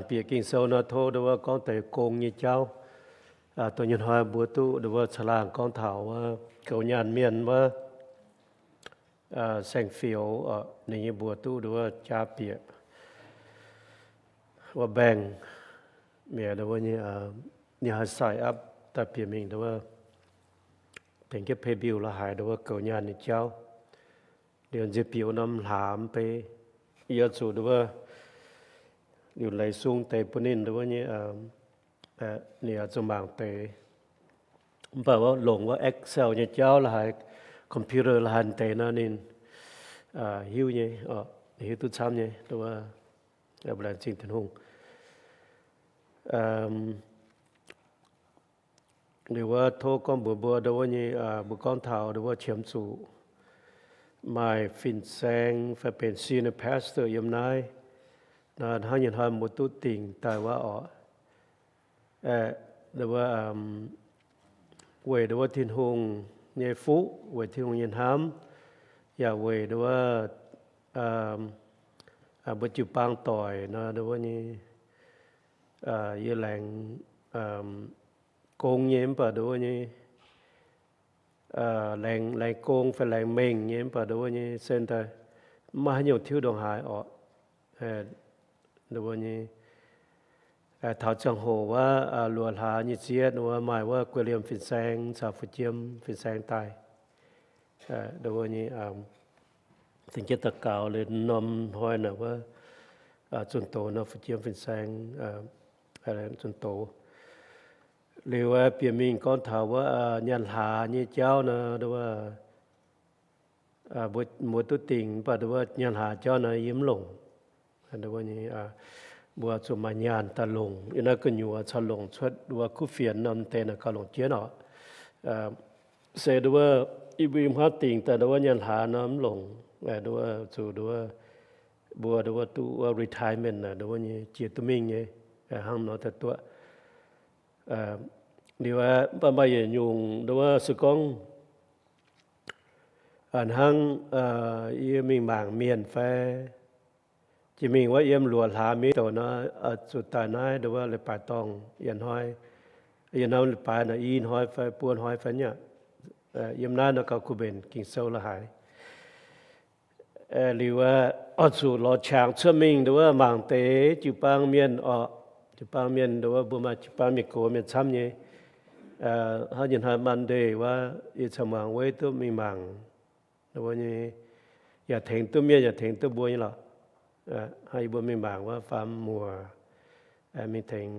Bieqc Ging-Sou nor tov nduov wuov gorngv deix gong nyei jauv. Dongh nyei hnoi mbuo duqv nduov wuov caangh laangh gorngv taux wuov goux nyaanh mienh wuov, saeng-fioux, ninh nyei mbuox duqv nduov wuov jaa bieqc wuov bank, mi'aqv nduov wuov nyei, ninh haih sign up daaih bieqc mingh nduov wuov tengx jienv pay bill la'haaix nduov wuov goux nyaanh nyei jauv. Liuz nziex bieqc wuov norm hlaax mv bei, yie zuqc nduov wuov liuz leiz sung deix bun ninh nduov wuov nyei, ninh oix zuqc mangc deix. Mv baac wuov longc wuov Excel nyei jauv la'haaix, computer la'haaix deix nor ninh hiuv nyei, ninh hiuv duqv camv nyei nduov wuov. Laengz zingh Tin-Hungh. Liuz wuov tov gorngv mbuox mbuo nduov wuov nyei, mbuo gorngv taux nduov wuov qiemx zuqc maaih fin-saeng fai benx senior pastor yiem naaiv, hnangv nyei hnoi mbuo duqv dingc daaih wuov oc. Nduov wuov, weic nduov wuov Tin-Hungh nyei fuqv, weic Tin-Hungh nyei hnamv, yaac weic nduov wuov mbuo jiu-baang doic nor nduov wuov nyei, yie laengz gong nyei mv baac nduov wuov nyei, laengz, laengz gong fai laengz mengh nyei mv baac nduov wuov nyei se daaih maiv haaix nyungc tiuv ndongc haaix oc. Nduov wuov nyei, taux ziangh hoc wuov luoqc hlaax nyei ziex nduov wuov maaih wuov guei liemh fin-saeng caux fu'jiem fin-saeng daaih. Nduov wuov nyei, dingc jienv daux gaux liuz norm hnoi naaic wuov zunh doz nor fu'jiem fin-saeng zunh doz. Liuz bieqc mingh gorngv taux wuov nyaanh hlaax nyei jauv nor, nduov wuov mbuo duqv dingc mv baac nduov wuov nyaanh hlaax jauv nor yie mv longc. Nduov wuov nyei, mbuo zuqc maaih nyaanh daaih longc yiem naaiv gu'nyuoz caux longc cuotv nduov wuov kuv fienx norm deix naaic gauh longc jienv oc. Se nduov wuov i mbuo hmuangv dingc daaih nduov wuov nyaanh hlaax nor mv longc, nduov wuov zuqc nduov wuov mbuo nduov wuov duqv wuov retirement naaic nduov wuov nyei jiex duqv mingh nyei, hnangv nor daaih duqv. Liuz mv baac maaih yietc nyungc nduov wuov se gorngv hnangv yie mingh mangc mienh fai jiex mingh wuov yiem luoqc hlaax mienh douc nor, zuqc daaih naaiv nduov wuov leiz-baaix dorngh yietc hnoi, yietc norm leiz-baaix naaic i hnoi fai buo hnoi fai nyei aqv. Yiem naaiv nor gauh kuh mbenc Ging-Sou la'haaix. Liuz oix zuqc lorz qangx cuotv mingh nduov wuov mangc deix jiu-baang mienh oc. Jiu-baang mienh nduov wuov mbuo maaih jiu-baang mienh gox mienh camv nyei. Hnangv nyei hnoi Monday wuov yie caux muangx weiv duqv mingh mangc nduov wuov nyei, yaac tengx duqv mienh yaac tengx duqv mbuo nyei lorqc. Hnangv yie mbuo mingh mangc wuov faam muoc, mingh tengx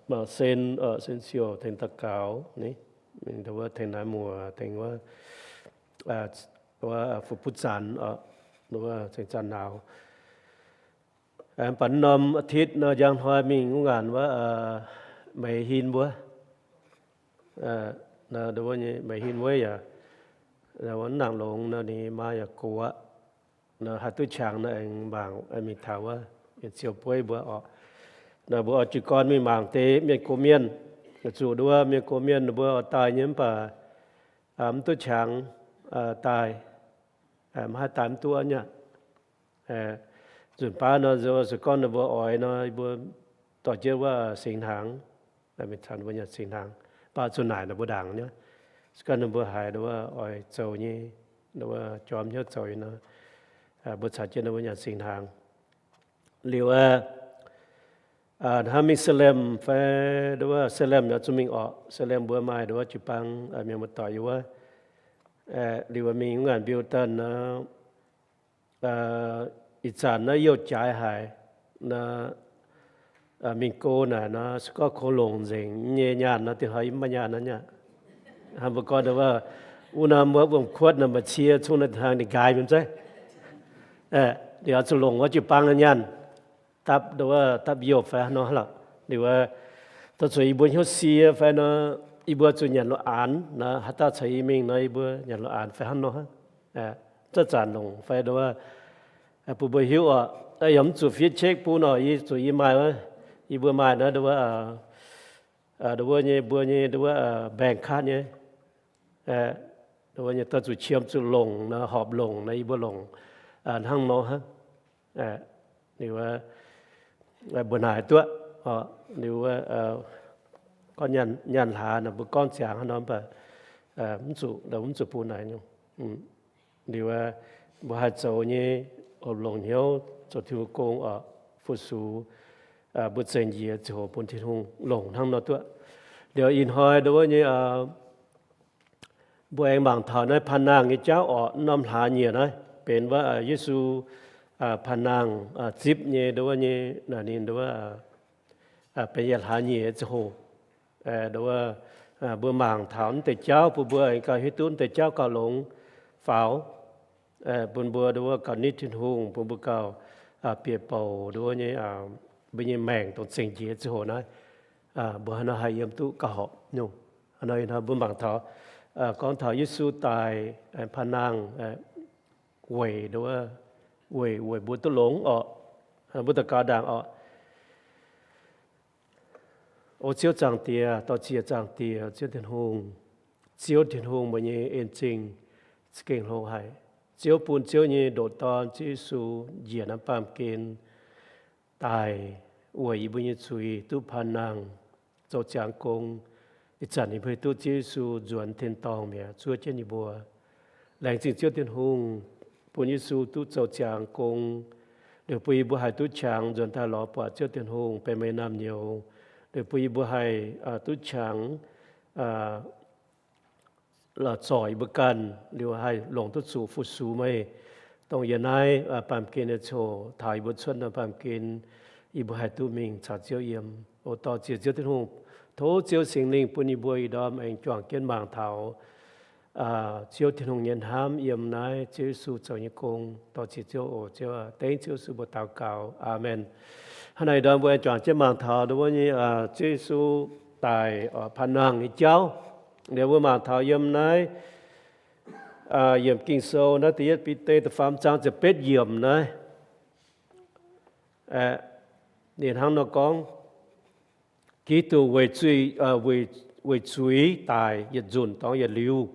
mangc sen, sen siouc tengx daux gaux ni, mingh nduov wuov tengx naaiv muoc, tengx wuov, wuov fu buv zanc oc, nduov wuov tengx zanc nauz. Mv baac norm อาทิตย์ nor njang hnoi mingh wuov ngaanc wuov meix hin mbuo, nduov wuov nyei meix hin wuov yaac wuov nangc longx nor ninh maa yaac gox aqv. Nor haih duqv qangx nor aengx mangc mingh taux wuov yietc ziouc bueiv mbuo oc. Nor mbuo oix jiez gorn mingh mangc deix mienh gox mienh, zuqc nduov mienh gox mienh ninh mbuo oix daaih nyei mv baac mv duqv qangx daaih, mv haih daaih mv duqv nyei aqv. Nzunc baav nor se gorngv ninh mbuo oix nor, yie mbuo dorh jienv wuov singx hnaangx, mingh caux ninh mbuo nyanc singx hnaangx, baac zuqc naaic ninh mbuo ndaangc nyei. Se gorngv ninh mbuo haiz nduov wuov oix zoux nyei, nduov wuov jorm hnyouv zoux nyei nor, mbuo caux jienv ninh mbuo nyanc singx hnaangx. Liuz aqv, hnangv mingh Salem fai nduov wuov Salem yaac zuqc mingh orqc. Salem mbuo maaih nduov wuov jiu-baang mienh muoz-doic yiem wuov. Liuz mingh wuov ngaanc mbiu daaih nor, ih zanc naaiv youh jaaix haic nor, mingh go naaic nor, se gorngv kungx longc nzengc nyei nyaanh nor, dingh hnoi yie mv maaih nyaanh nor nyei aqv. Hnangv mbuo gorngv wuov, wuov norm wuov wuom-kuotv nor, maaih cie zungv naaiv dingh hnoi ninh nqaai mienh zeiv. Ninh oix zuqc longc wuov jiu-baang nyei nyaanh, dapv nduov wuov dapv youh fai hnangv nor hnangv lorqc. Liuz wuov, dongh zuqc yie mbuo hnyouv sie fai nor, yie mbuo zuqc nyanc lungh aanx nor, haaix dauh caux yie mingh nor, yie mbuo nyanc lungh aanx fai hnangv nor hnangv. Za'gengh longc fai nduov wuov, bun mbuo hiuv oc. Yaac mv zuqc fiev cheque bun oc, yie zuqc yie maaih wuov, yie mbuo maaih naaiv nduov wuov, nduov wuov nyei, mbuo nyei nduov wuov bank card nyei. Nduov wuov nyei daaih zuqc qiemx zuqc longc nor, horpc longc nor, yie mbuo longc hnangv nor hnangv. Liuz wuov, mbuo naaic duqv. Liuz gorngv nyaanh hlaax nor mbuo gorngv ziangx hnangv nor, mv baac mv zuqc, mv zuqc bun naaic nyungc. Liuz mbuo haih zoux nyei, longc hnyouv zoux Tin-Hungh gong oc, fu-sux mbuo zengc njiec ziangh hoc bun Tin-Hungh longc hnangv nor duqv. Liuz ih hnoi nduov nyei mbuo aengx mangc taux naaiv panh nangh nyei jauv oc. Norm hlaax nyieqc naaiv benx wuov Yesu panh nangh zipv nyei nduov nyei, naaic ninh nduov benx yietc hlaax nyieqc ziangh hoc. Nduov mbuo mangc taux naaiv deix jauv bun mbuo aengx gauh hiuv duqv naaiv deix jauv gauh longx faaux, bun mbuo nduov gauh nitv Tin-Hungh, bun mbuo gauh bieqc bouc nduov nyei, mbuo nyei maengc dongh zengc njiec ziangh hoc naaiv, mbuo hnangv nor haih yiem duqv gauh horpc nyungc. Hnangv nor ih hnoi mbuo mangc taux, gorngv taux Yesu daaih panh nangh weic nduov, weic, weic mbuo duqv longx oc. Mbuo daux gaux ndaangc oc. O Ziouv Zaangc Diex, dor-ziec Zaangc Diex, Ziouv Tin-Hungh, Ziouv Tin-Hungh, meih nyei en zingh za'gengh hlo haic. Ziouv bun Ziouv nyei ndoqc Dorn, Ziouv Yesu, njiec naaiv baamh gen daaih weic yie mbuo nyei zuiz duqv panh nangh, zoux ziangx gong. Ih zanc yie mbuo hiuv duqv Ziouv Yesu nzuonx tin-dorngh mi'aqv, zuov jienv yie mbuo. Laengz zingh Ziouv Tin-Hungh bun Yesu duqv zoux ziangx gong, liuz bun yie mbuo haih duqv qangx nzuonx daaih lorz buatc Ziouv Tin-Hungh, benx meih naamh nyouz, liuz bun yie mbuo haih duqv qangx zorc yie mbuo ganh, liuz haih longc duqv zuqc fu-sux meih, dongh yiem naaiv baamh gen nyei ziangh hoc, taux yie mbuo cuotv naaiv baamh gen, yie mbuo haih duqv mingh caux Ziouv yiem. O dor-ziec Ziouv Tin-Hungh, tov Ziouv Singx Lingh bun yie mbuo ih ndorm aengx juangc jienv mangc taux Ziouv Tin-Hungh nyei hnamv yiem naaiv Ziouv Yesu zoux nyei gong. Dor-ziec Ziouv oc. Ziouv, dengv Ziouv Yesu mbuox daux gaux. Aamen. Hnangv naaic ih ndorm mbuo aengx juangc jienv mangc taux nduov nyei Ziouv Yesu daic panh nangh nyei jauv. Liuz mbuo mangc taux yiem naaiv yiemc Ging-Sou naaiv da'yietv Bide da'faam zaang ziepc betv yiemc naaiv, ninh hnangv nor gorngv, Giduc weic zuiz, weic zuiz daic yietc nzunc dorngx yietc liuz,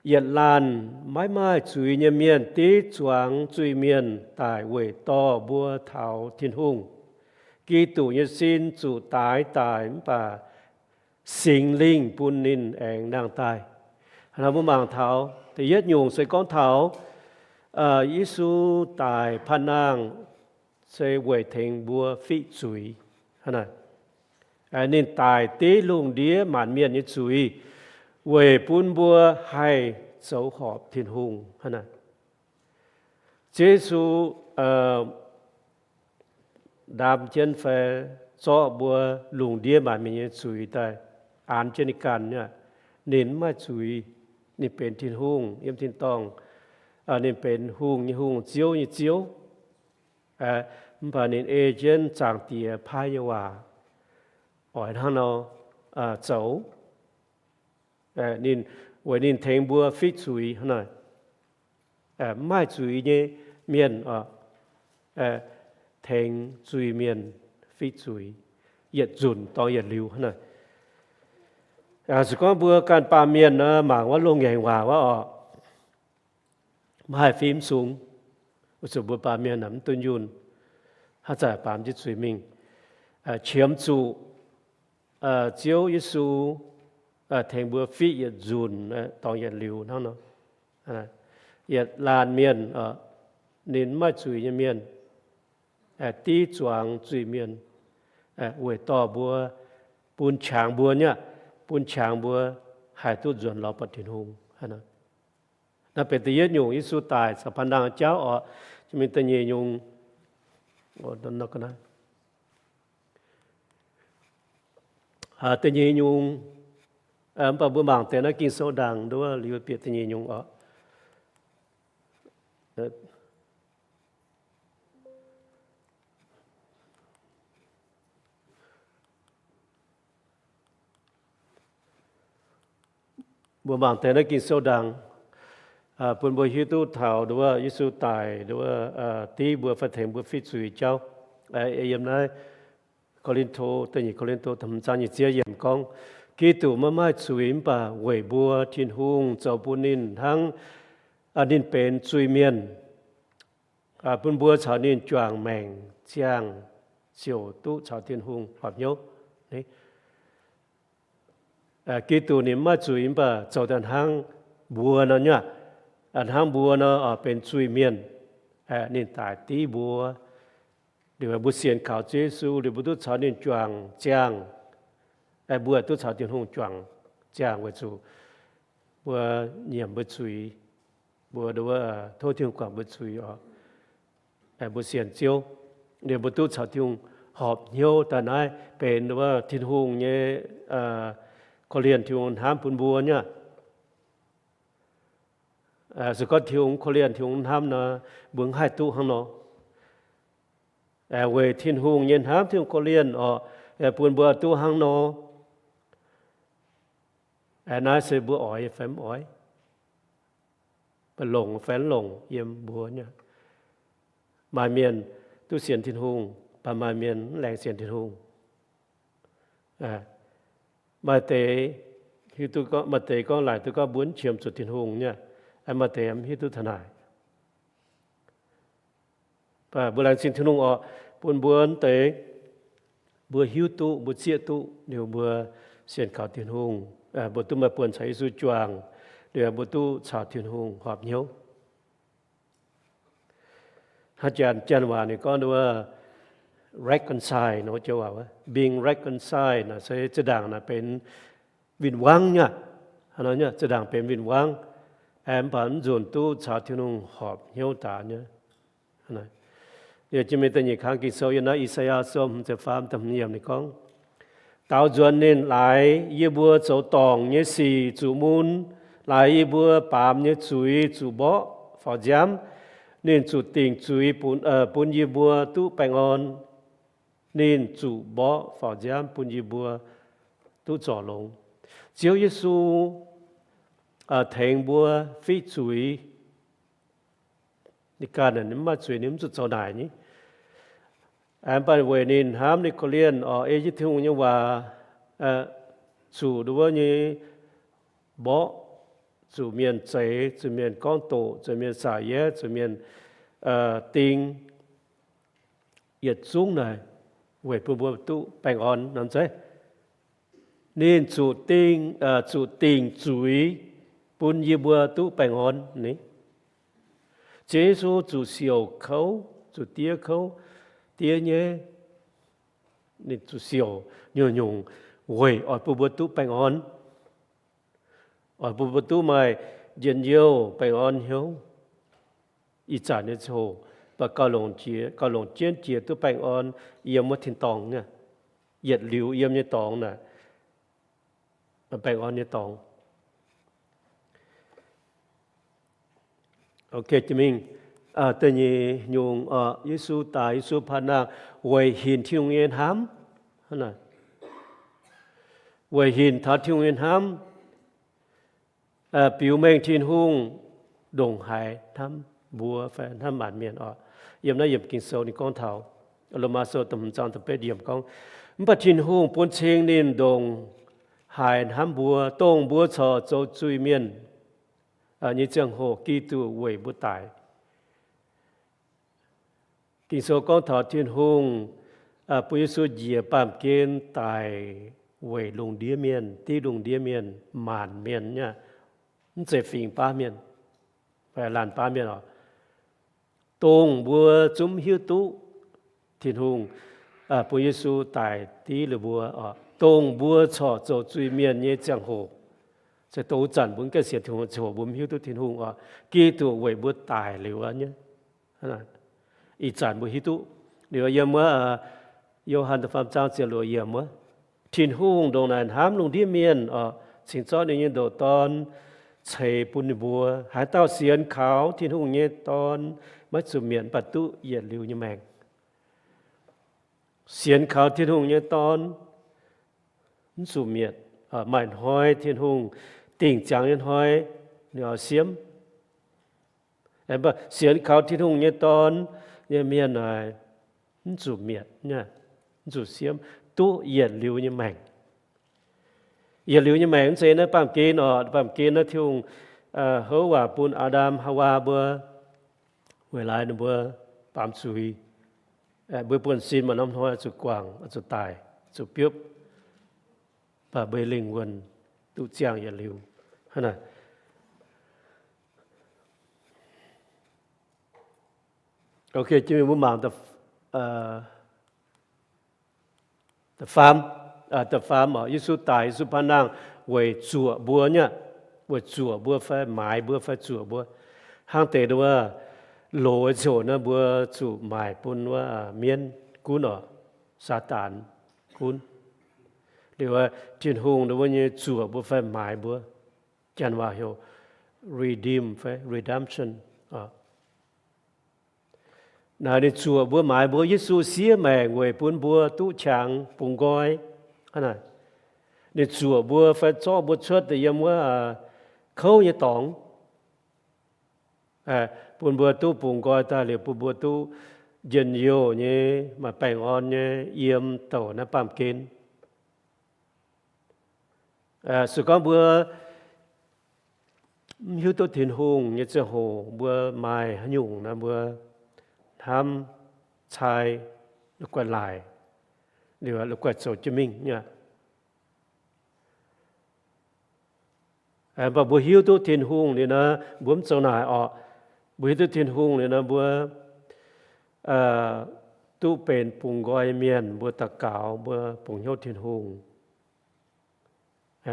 yietc laanh maiv maaih zuiz nyei mienh div zuangx zuiz-mienh daic weic dorh mbuo taux Tin-Hungh. Giduc nyei sin zuqc daix daic mv baac Singx Lingh bun ninh aengx nangh daaih. Hnangv mbuo mangc taux da'yietv nyungc se gorngv taux Yesu daic panh nangh se weic tengx mbuo fiqv zuiz. Ninh daic div lungh ndiev maanc mienh nyei zuiz, weic bun mbuo haih zoux horpc Tin-Hungh. Ziouv Yesu ndaam jienv fai zorqv mbuo lungh ndiev maanc mienh nyei zuiz daaih, aanx jienv ninh ganh. Ninh mv maaih zuiz. Ninh benx Tin-Hungh yiem tin-dorngh. Ninh benx hungh nyei Hungh, Ziouv nyei Ziouv. Mv baac ninh ei jienv Zaangc Diex paaiv nyei waac oix hnangv nor zoux. Ninh, weic ninh tengx mbuo fiqv zuiz hnangv naaic. Mv maaih zuiz nyei mienh tengx zuiz mienh fiqv zuiz, yietc nzunc dorngx yietc liuz hnangv naaic. Se gorngv mbuo ganh baamh mienh mangc wuov loz-ngaengc waac wuov oc, maiv haih fim sung, weic zuqc mbuo baamh mienh mv dunh yunh, haaix zanc baamz jienv zuiz mingh, qiemx zuqc Ziouv Yesu tengx mbuo fiqv yietc nzunc dorngx yietc liuz hnangv nor. Yietc laanh mienh, ninh mv maaih zuiz nyei mienh, div zuangx zuiz-mienh, weic dorh mbuo, bun qangx mbuo nyei, bun qangx mbuo haih duqv nzuonx lorz buatc Tin-Hungh. Naaiv benx da'yietv nyungc Yesu daic caux panh nangh jauv oc. Mingh da'nyeic nyungc, da'nyeic nyungc, mv baac mbuo mangc deix naaiv Ging-Sou ndaangc nduov liuz bieqc da'nyeic nyungc oc. Mbuo mangc deix naaiv Ging-Sou ndaangc, bun mbuo hiuv duqv taux nduov Yesu daic nduov div mbuo fai tengx mbuo fiqv zuiz jauv. Yiem naaiv Ko^lin^to, da'nyeic Ko^lin^to hmz zaang nyic ziepc yiemc gorngv, Giduc maiv maaih zuiz mv baac weic mbuo Tin-Hungh zoux bun ninh hnangv, ninh benx zuiz-mienh, bun mbuo caux ninh juangc maengc ziangh ziouc duqv caux Tin-Hungh horpc hnyouv. Giduc ninh mv maaih zuiz mv baac zoux daaih hnangv mbuo nor nyei aqv. Hnangv mbuo nor benx zuiz-mienh, ninh daic div mbuo. Liuz mbuo sienx kaux Ziouv Yesu liuz mbuo duqv caux ninh juangc ziangh. Mbuo duqv caux Tin-Hungh juangc ziangh weic zuqc mbuo nyiemc mbuo zuiz, mbuo tov Tin-Hungh guangc mbuo zuiz oc. Mbuo sienx Ziouv, liuz mbuo duqv caux Tin-Hungh horpc hnyouv daaih naaiv benx Tin-Hungh nyei korv-lienh, Tin-Hungh hnamv bun mbuo nyei aqv. Se gorngv Tin-Hungh korv-lienh, Tin-Hungh hnamv nor, mbuo mv haih duqv hnangv nor. Weic Tin-Hungh nyei hnamv, Tin-Hungh korv-lienh oc, bun mbuo duqv hnangv nor. Naaiv se mbuo oix fai mv oix, mbuo longc fai mv longc yiem mbuo nyei aqv. Maaih mienh duqv sienx Tin-Hungh, mv baac maaih mienh mv laengz sienx Tin-Hungh. Maaih deix, maaih deix gorngv laaic duqv gorngv mbuo mv qiemx zuqc Tin-Hungh nyei aqv. Maaih deix mv hiuv duqv taux naaic. Mv baac mbuo laengz zingh Tin-Hungh oc, bun mbuo mv deix, mbuo hiuv duqv, mbuo zieqv duqv, liuz mbuo sienx kaux Tin-Hungh, mbuo duqv maaih buonc caux Yesu juangc, liuz mbuo duqv caux Tin-Hungh horpc hnyouv. Hnangv janx, janx waac ninh gorngv reconcile nor, joux waac, being reconciled naaic se zinh ndaangc naaic benx win-wangv nyei aqv. Zinh ndaangc benx win-wangv, mv baac mv nzunc duqv caux Tin-Hungh horpc hnyouv daaih nyei. Yie jiex mingh da'nyeic kang Ging-Sou yiem naaiv I^saa^yaa Sou hmz ziepc faam da'hmz yiemc ninh gorngv, Daaux nzuonx ninh laaix yie mbuo zoux dorngc nyei sic zuqc mun, laaix yie mbuo baamz nyei zuiz zuqc mborqv faaux nziaamv. Ninh zuqc dingc zuiz bun, bun yie mbuo duqv baengh orn. Ninh zuqc mborqv faaux nziaamv bun yie mbuo duqv zorc longx. Ziouv Yesu tengx mbuo fiqv zuiz. Ninh ganh mv maaih zuiz, ninh mv zuqc zoux naaic nyei. Mv baac weic ninh hnamv ninh korv-lienh oc, ei jienv Tin-Hungh nyei waac, zuqc nduov nyei mborqv, zuqc mienh zeix, zuqc mienh gorngv doqc, zuqc mienh saac yaev, zuqc mienh ding, yietc zungv naaic weic bun mbuo duqv baengh orn nor zeiz. Ninh zuqc dingc, zuqc dingc zuiz bun yie mbuo duqv baengh orn ni. Ziouv Yesu zuqc siouc kouv, zuqc diev kouv, diev nyei. Ninh zuqc siouc nyungc-nyungc weic oix bun mbuo duqv baengh orn, oix bun mbuo duqv maaih njien-youh baengh orn hnyouv. Ih zanc nyei ziangh hoc, mv baac gauh longc jiex, gauh longc jienv jiex duqv baengh orn yiem wuov tin-dorngh, yietc liuz yiem nyei dorngx naaic, baengh orn nyei dorngx. Mingh da'nyeic nyungc, Yesu daic, Yesu paan nangh weic hinc Tin-Hungh nyei hnamv. Weic hinc taux Tin-Hungh nyei hnamv, biux mengh Tin-Hungh ndongc haaix hnamv mbuo fai hnamv maanc mienh oc. Yiem naaiv yiemc Ging-Sou ninh gorngv taux, Lomaa Sou da'hmz zaang da'betv yiemc gorngv, Mv baac Tin-Hungh bun cing ninh ndongc haaix hnamv mbuo, dongh mbuo corc zoux zuiz-mienh nyei ziangh hoc Giduc weic mbuo daic. Ging-Sou gorngv taux Tin-Hungh bun Yesu njiec baamh gen daic weic lungh ndiev mienh, div lungh ndiev mienh, maanc mienh nyei, mv zeiz fingx baav mienh, laanh baav mienh oc. Dongh mbuo zungv hiuv duqv Tin-Hungh bun Yesu daic div liuz mbuo oc, dongh mbuo corc zoux zuiz-mienh nyei ziangh hoc, se dongh wuov zanc mbuo mv gaengh sienx Tin-Hungh ziangh hoc mbuo mv hiuv duqv Tin-Hungh oc, Giduc weic mbuo daic liuz nyei. Ih zanc mbuo hiuv duqv liuz yiem wuov Yo^han da'faam zaang ziepc luoqc yiemc wuov, Tin-Hungh ndongc naaic hnamv lungh ndiev mienh oc, cingx zorqv ninh nyei ndoqc Dorn ceix bun ninh mbuo. Haaix dauh sienx kaux Tin-Hungh nyei Dorn maiv zuqc mietc, mv baac duqv yietc liuz nyei maengc. Sienx kaux Tin-Hungh nyei Dorn mv zuqc mietc. Maaih hnoi Tin-Hungh dingc ziangx nyei hnoi, ninh oix siemv. Mv baac sienx kaux Tin-Hungh nyei Dorn nyei mienh naaic, mv zuqc mietc, mv zuqc siemv, duqv yietc liuz nyei maengc. Yietc liuz nyei maengc mv zeiz naaiv baamh gen oc. Baamh gen naaiv Tin-Hungh houv waac bun Aa^ndam, Haawaa mbuo, weic laaix ninh mbuo baamz zuiz. Mbuo buonv-sin maaih norm hnoi oix zuqc guangc, oix zuqc daic, zuqc biopv, mv baac mbuo lingh wuonh duqv ziangh yietc liuz. Hnangv naaic. Ok, jiex mingh mbuo mangc da'faam, da'faam oc. Yesu daic, Yesu paan nangh weic zuoqc mbuo nyei, weic zuoqc mbuo fai maaiz mbuo fai zuoqc mbuo. Hnangv deix wuov, loz ziouc naaiv mbuo zuqc maaic bun wuov mienv gunv oc, Saadaan gunv. Liuz Tin-Hungh wuov nyei zuoqc mbuo fai maaiz mbuo, janx waac heuc redeem fai redemption. Naaic ninh zuoqc mbuo maaiz mbuo. Yesu siev maengc weic bun mbuo duqv qangx bungx nqoi. Hnangv naaic, ninh zuoqc mbuo fai zorqv mbuo cuotv daaih yiem wuov kouv nyei dorngx, bun mbuo duqv bungx nqoi daaih liuz bun mbuo duqv njien-youh nyei, maaih baengh orn nyei yiem douc naaiv baamh gen. Se gorngv mbuo mv hiuv duqv Tin-Hungh nyei ziangh hoc mbuo maaih haaix nyungc naaic mbuo hnamv cai, la'guaih laaic, liuz la'guaih zoux jienv mingh nyei. Mv baac mbuo hiuv duqv Tin-Hungh liuz naaic mbuo mv zoux naaic orqc. Mbuo hiuv duqv Tin-Hungh liuz naaic mbuo duqv benx bungx nqoi mienh, mbuo daux gaux mbuo bungx hnyouv Tin-Hungh.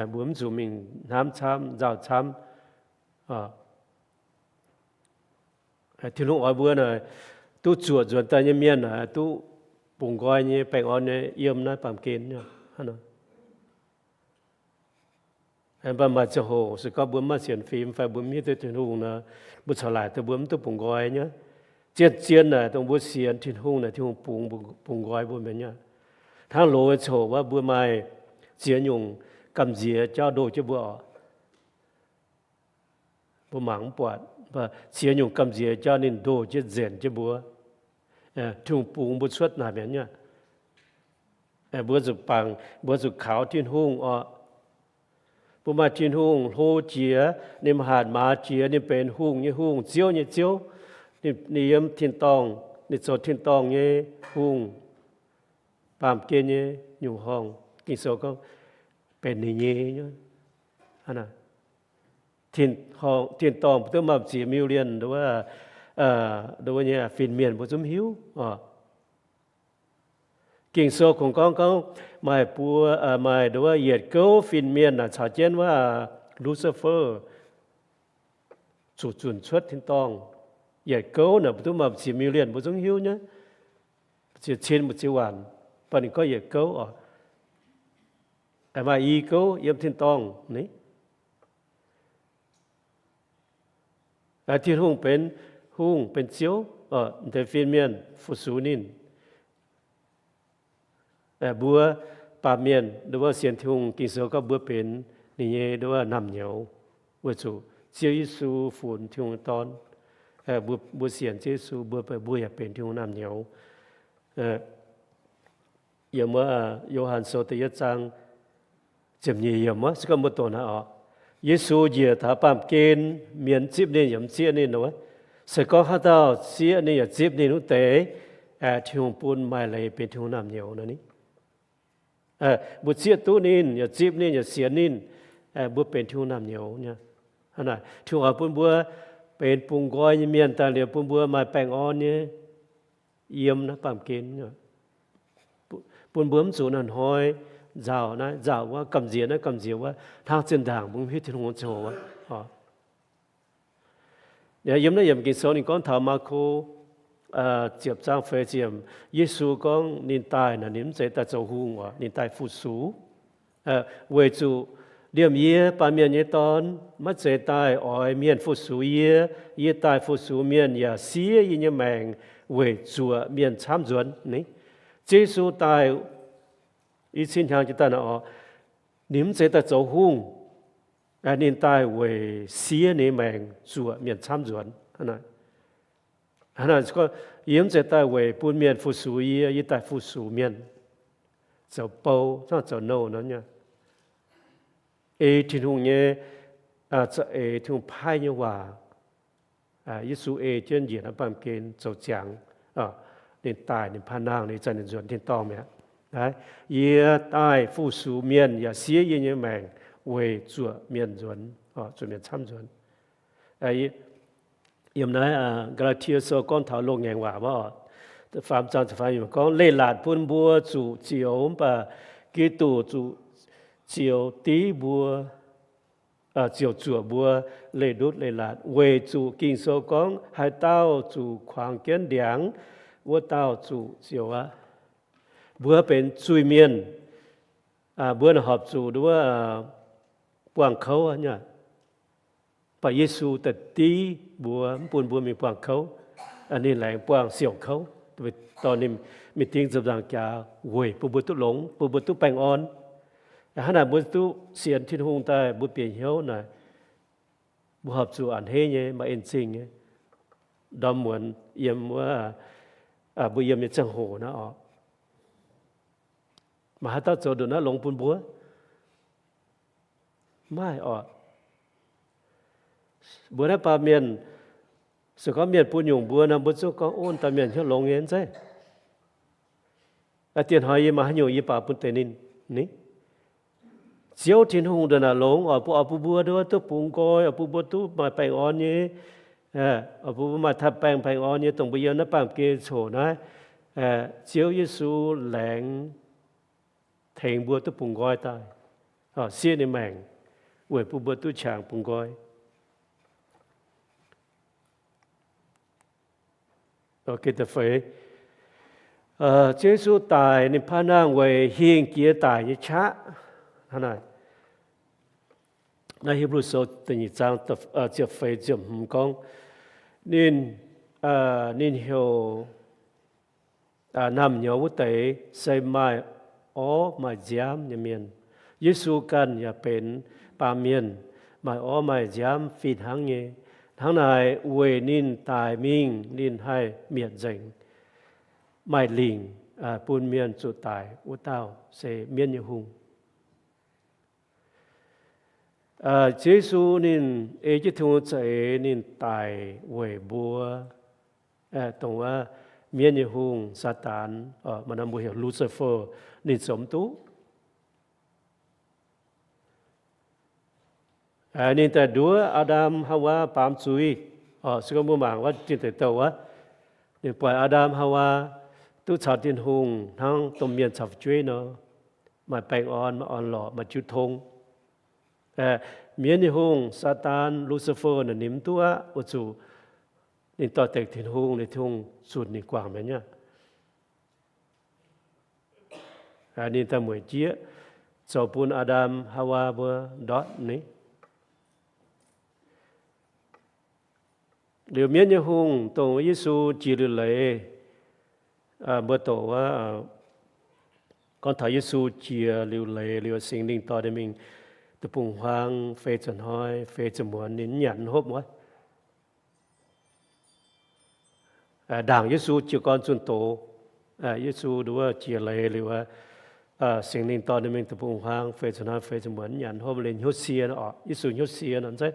Mbuo mv zuqc mingh hnamv camv, nzauh camv. Tin-Hungh oix mbuo naaic duqv zuoqc nzuonx daaih nyei mienh naaic duqv bungx nqoi nyei baengh orn nyei yiem naaiv baamh gen. Mv baac maaih ziangh hoc se gorngv mbuo mv maaih sienx fim fai mbuo mv hiuv duqv Tin-Hungh nor, mbuo corc laaic daaih mbuo mv duqv bungx nqoi nyei. Zien-zien naaic dongh mbuo sienx Tin-Hungh naaic Tin-Hungh bungx, bungx nqoi mbuo mi'aqv. Hnangv loz nyei ziangh hoc wuov mbuo maaih ziex nyungc gamh nziex jauv ndoh jienv mbuo oc. Mbuo mangc mv buatc, mv baac ziex nyungc gamh nziex jauv ninh ndoh jienv nzenc jienv mbuo. Tin-Hungh bungx mbuo cuotv naaic mi'aqv. Mbuo zuqc bangc, mbuo zuqc kaux Tin-Hungh oc. Mbuo maaih Tin-Hungh hlo jiex, ninh mv hatc maaz jiex, ninh benx hungh nyei Hungh, Ziouv nyei Ziouv. Ninh yiem tin-dorngh, ninh zoux tin-dorngh nyei hungh, baamh gen nyei nyungc horngh. Ging-Sou gorngv benx ninh nyei. Tin-dorngh duqv maaih ziex million nduov nyei fin-mienh mbuo zungv hiuv oc. Ging-Sou kungx gorngv, gorngv maaih buo, maaih nduov yietc gouv fin-mienh naaic caux jienv wuov Lucifer zuqc zunc cuotv tin-dorngh. Yietc gouv naaic mbuo duqv maaih ziex million mbuo zungv hiuv nyei. Ziex cin mbu'ziex waanc, baac ninh gorngv yietc gouv oc. Maaih i gouv yiem tin-dorngh ni. Tin-Hungh benx hungh, benx Ziouv, deix fin-mienh fu-sux ninh. Mbuo baamh mienh nduov sienx Tin-Hungh, Ging-Sou gorngv mbuo benx ninh nyei nduov naamh nyouz, weic zuqc Ziouv Yesu funx Tin-Hungh nyei Dorn. Mbuo sienx Ziouv Yesu, mbuo, mbuo yaac benx Tin-Hungh naamh nyouz. Yiem wuov Yo^han Sou da'yietv zaang ziepc nyeic yiemc wuov, se gorngv mbuo doqc naaiv oc, Yesu njiec taux baamh gen, mienh zipv ninh yaac mv zieqv ninh nor. Se gorngv haaix dauh zieqv ninh yaac zipv ninh wuov deix, Tin-Hungh bun maaih leiz benx Tin-Hungh naamh nyouz nor ni. Mbuo zieqv duqv ninh yaac zipv ninh yaac sienx ninh, mbuo benx Tin-Hungh naamh nyouz nyei. Hnangv naaic, Tin-Hungh oix bun mbuo benx bungx nqoi nyei mienh daaih liuz bun mbuo maaih baengh orn nyei yiem naaiv baamh gen. Bun mbuo mv zuqc hnoi-hnoi nzauh naaiv nzauh wuov, gamh nziex naaiv gamh nziex wuov, hnangv zinh ndaangc mbuo mv hiuv Tin-Hungh ziangh hoc wuov. Yiem naaiv yiemc Ging-Sou ninh gorngv taux Maako ziepc zaang feix ziepc, Yesu gorngv ninh daaih naaic ninh mv zeiz daaih zoux hungh oc, ninh daaih fu-sux. Weic zuqc liemh yie, Baamh Mienh nyei Dorn, maiv zeiz daaih oix mienh fu-sux yie. Yie daaih fu-sux mienh yaac siev yie nyei maengc weic zuoqc mienh camv nzuonx ni. Ziouv Yesu daaih i cin hnyangx jiex daaih naaic oc, ninh mv zeiz daaih zoux hungh. Ninh daaih weic siev ninh nyei maengc zuoqc mienh camv nzuonx. Hnangv naaic, yie mv zeiz daaih weic bun mienh fu-sux yie, yie daaih fu-sux mienh, zoux bou, hnangv zoux nouh nor nyei. Ei Tin-Hungh nyei, za'eix Tin-Hungh paaiv nyei waac, Yesu ei jienv njiec naaiv baamh gen zoux ziangx. ninh daic, ninh paan nangh, ninh zanc ninh nzuonx tin-dorngh mi'aqv. Naaiv, yie daaih fu-sux mienh yaac siev yie nyei maengc weic zuoqc mienh nzuonx, zuoqc mienh camv nzuonx. Yiem naaiv Gaa^laa^tie Sou gorngv taux loz-ngaengc waac wuov, faam zaang ziepc faam yiemc gorngv, Leiz-latc bun mbuo zuqc zioux, mv baac Giduc zuqc zioux div mbuo, ziouc zuoqc mbuo leih ndutv leiz-latc, weic zuqc Ging-Sou gorngv, Haaix dauh zuqc kuangx jienv ndiangx, wuov dauh zuqc zioux aqv. Mbuo benx zuiz-mienh, mbuo horpc zuqc nduov buangh kouv aqv. Mv baac Yesu daaih div mbuo, mv bun mbuo mingh buangh kouv. Ninh laengz buangh siouc kouv, dorh ninh mingh ding ziepc nzaangc jaax weic bun mbuo duqv longx, bun mbuo duqv baengh orn. Hnangv naaic mbuo duqv sienx Tin-Hungh daaih mbuo bieqc hnyouv naaic, mbuo horpc zuqc a'hneiv nyei, maaih en-zingh nyei, ndorm muonz yiem wuov, mbuo yiem nyei ziangh hoc naaiv oc. Maaih haaix dauh zoux nduqc naaiv longx bun mbuo? Maaih oc. Mbuo naaiv baamh mienh, se gorngv mienh bun nyungc mbuo nor, mbuo zungv gorngv, Ov, dauh mienh hnyouv longx nyei zeiv. Diex hnoi yie maaih haaix nyungc yie baaux bun deix ninh ni? Ziouv Tin-Hungh ndongc naaic longx oc, bun, oc, bun mbuo nduov duqv bungx nqoi, oc, bun mbuo duqv maaih baengh orn nyei, oc, bun mbuo maaih taaih baengh, baengh orn nyei, dongh mbuo yiem naaiv baamh gen coc naaiv. Ziouv Yesu laengz tengx mbuo duqv bungx nqoi daaih, siev ninh maengc weic bun mbuo duqv qangx bungx nqoi. Ziouv Yesu daic, ninh paan nangh weic hingh jiex daic nyei qaqv. Hnangv naaiv, naaiv Hipv^lu Sou da'nyeic zaang ziepc feix ziepc hmz gorngv, ninh, ninh heuc naamh nyouz wuov deix se maaih orv maaih nziaamv nyei mienh. Yesu ganh yaac benx baamh mienh, maaih orv maaih nziaamv fih hnangv nyei. Hnangv naaic weic ninh daic mingh ninh haih mietc nzengc maaih lingc bun mienh zuqc daic wuov dauh se mienv nyei hungh. Ziouv Yesu ninh ei jienv Tin-Hungh za'eix ninh daic weic mbuo, dongh wuov mienv nyei hungh, Saadaan, maaih norm mbuo heuc Lucifer, ninh zoux mv duqv. Ninh daaih nduov Aa^ndam, Haawaa baamz zuiz. Se gorngv mbuo mangc wuov Tin Deic Douh wuov, ninh buatc Aa^ndam, Haawaa duqv caux Tin-Hungh hnangv domh mienh caux fu'jueiv nor, maaih baengh orn, maaih orn-lorqc, maaih jiu tong. Mienv nyei hungh, Saadaan, Lucifer naaic ninh mv duqv aqv, weic zuqc ninh doix-dekc Tin-Hungh, ninh Tin-Hungh zunc ninh guangc mi'aqv nyei. Ninh daaih mueic jieqv zoux bun Aa^ndam, Haawaa mbuo ndortv ni. Liuz mienv nyei hungh, dongh Yesu jiex liuc leiz, mbuo doqc wuov, gorngv taux Yesu jiex liuc leiz liuz Singx Lingh dorh ninh mingh deic-bung-huaang feix ziepc hnoi feix ziepc muonz ninh mv nyanc mv hopv wuov. Ndaangc Yesu jiez gorn zunh doz, Yesu nduov jiex leiz liuz, Singx Lingh dorh ninh mingh deic-bung-huaang feix ziepc hnoi feix ziepc muonz mv nyanc mv hopv, liuz hnyouv sie nor, Yesu hnyouv sie nor zeiv.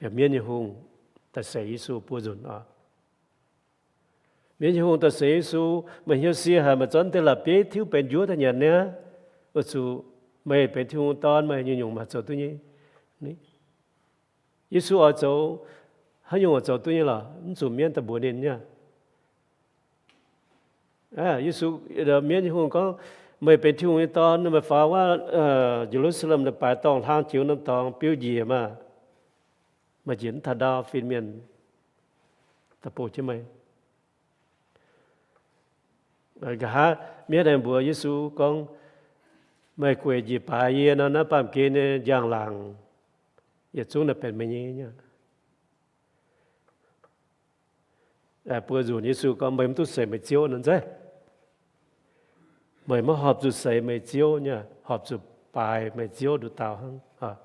Mienv nyei hungh daaih seix Yesu buo nzunc oc. Mienv nyei hungh daaih seix Yesu, meih hnyouv sie haic, meih zorqv deix la'bieiv tiuv benx njuov daaih nyanc niaa, weic zuqc meih benx Tin-Hungh Dorn, meih nyungc-nyungc maaih zoux duqv nyei. Yesu oix zoux haaix nyungc oix zoux duqv nyei lorqc, mv zuqc mienv daaih mbuox ninh nyei. Yesu, mienv nyei hungh gorngv, meih benx Tin-Hungh nyei Dorn, meih faaux wuov Ye^lu^saa^lem baaix dorngh hlang jiex norm dorngx biu njiec maah, meih njiec mv taux ndau fin-mienh daaih bouh jienv meih. Nqa'haav mienv aengx mbuox Yesu gorngv, meih gueic njiec baaix yie nor, naaiv baamh gen nyei njang-laangc yietc zungv naaiv benx meih nyei. Buo nzunc Yesu gorngv, meih mv duqv seix meih ziouv nor zeiv. Meih maiv horpc zuqc seix meih ziouv nyei, horpc zuqc baaix meih ziouv nduqc dauh hnangv.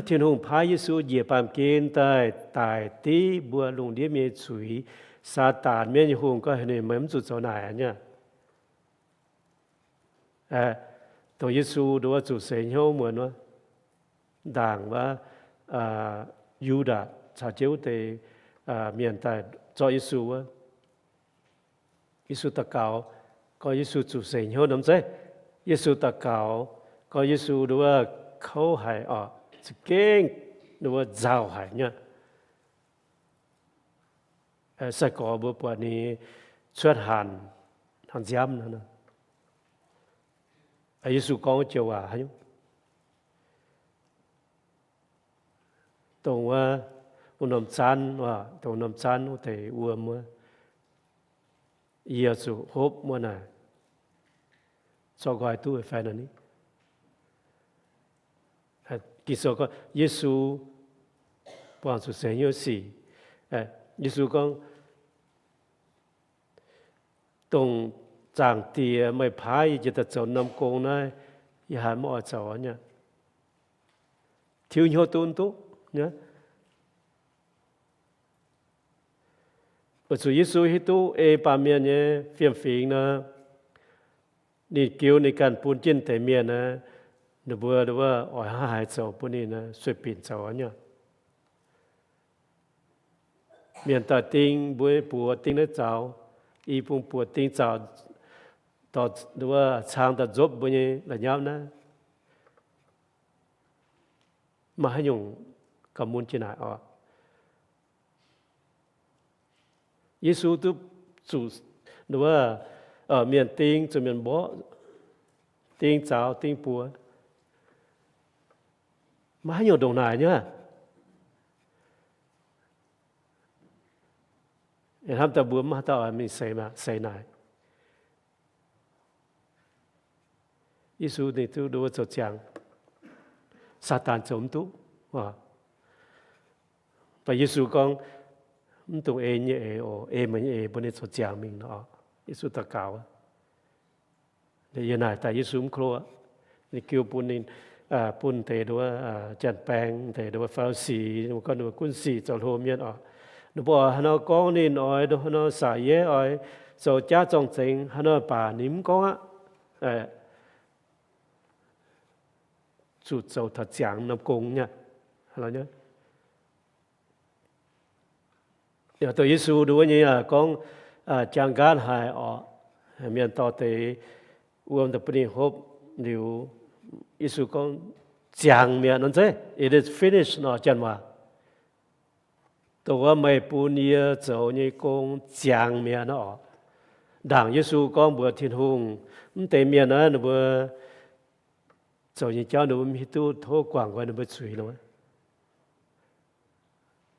Tin-Hungh paaiv Yesu njiec baamh gen daaih daic div mbuo lungh ndiev mienh nyei zuiz. Saadaan, mienv nyei hungh, gorngv heuc ninh, meih mv zuqc zoux naaic nyei. Dongh Yesu nduov zuqc seix hnyouv muonz wuov, ndaangc wuov, Yu^ndaatc caux jienv wuov deix mienh daaih zorqv Yesu wuov. Yesu daux gaux, gorngv Yesu zuqc seix hnyouv norm zeiv. Yesu daux gaux, gorngv Yesu nduov kouv haic oc, za'gengh nduov nzauh haic nyei. Sai-gorx mbuo buatc ninh cuotv hanc, hanc nziaamv. Yesu gorngv joux waac haaix nyungc? Dongh wuov, wuov norm zaanv, dongh norm zaanv wuov deix wuom wuov, yie zuqc hopv wuov naaic, zorqv nqoi duqv fai nor ni? Ging-Sou gorngv Yesu buangh zuqc seix hnyouv sic. Yesu gorngv, dongh Zaangc Diex meih paaiv yie jiex daaih zoux norm gong naaiv, yie haiz maiv oix zoux nyei. Tiuv hnyouv duqv duqv nyei. Weic zuqc Yesu hiuv duqv ei baamh mienh nyei fiem-fingx nor, ninh giux ninh ganh bun jienv deix mienh aeqv, ninh mbuo oix hnangv haaix zoux bun ninh sueih binc zoux nyei. Mienh daaih ding mbuo buoz ding naaiv zaux, i bung buoz ding zaux, cang daaih nzopv mbuo nyei la'nyauv naaiv, maiv haaix nyungc gauh mun jiex naaic oc. Yesu duqv zuqc mienh ding, zuqc mienh mborqv, ding zaux, ding buoz, maiv haaix nyungc ndongc naaic nyei. Hnamv daaih mbuo maiv haaix dauh oix mingh seix naaic. Yesu ninh duqv nduov zoux ziangx, Saadaan zoux mv duqv. Mv baac Yesu gorngv, mv dungx ei nyei eix oc, ei meih nyei eix bun ninh zoux ziangx mingh nor. Yesu daux gaux. Yie naaic daaih Yesu mv klo, ninh giu bun ninh, bun deix nduov janx-baeng, deix nduov Faa^li^si, gorngv nduov gunv sic zoux hlo mienh oc. Ninh mbuo oix haaix nor gorngv ninh oix nduov haaix nor saac yeiv oix zoux jaav zorng-zengx haaix nor baac ninh mv gorngv aqv. Zuqc zoux taux ziangx norm gong nyei. Dongh Yesu nduov nyei gorngv, jaang nqaatv haic oc, mienh dorh deix wuom daaih bun ninh hopv liuz, Yesu gorngv, ziangx mi'aqv nor zeiz, it is finished nor janx waac. Dongh wuov meih bun yie zoux nyei gong ziangx mi'aqv nor oc. Ndaangc Yesu gorngv mbuox Tin-Hungh, mv deix mienh naaiv ninh mbuo zoux nyei jauv ninh mbuo mv hiuv duqv tov guangc nqoi ninh mbuo zuiz nor.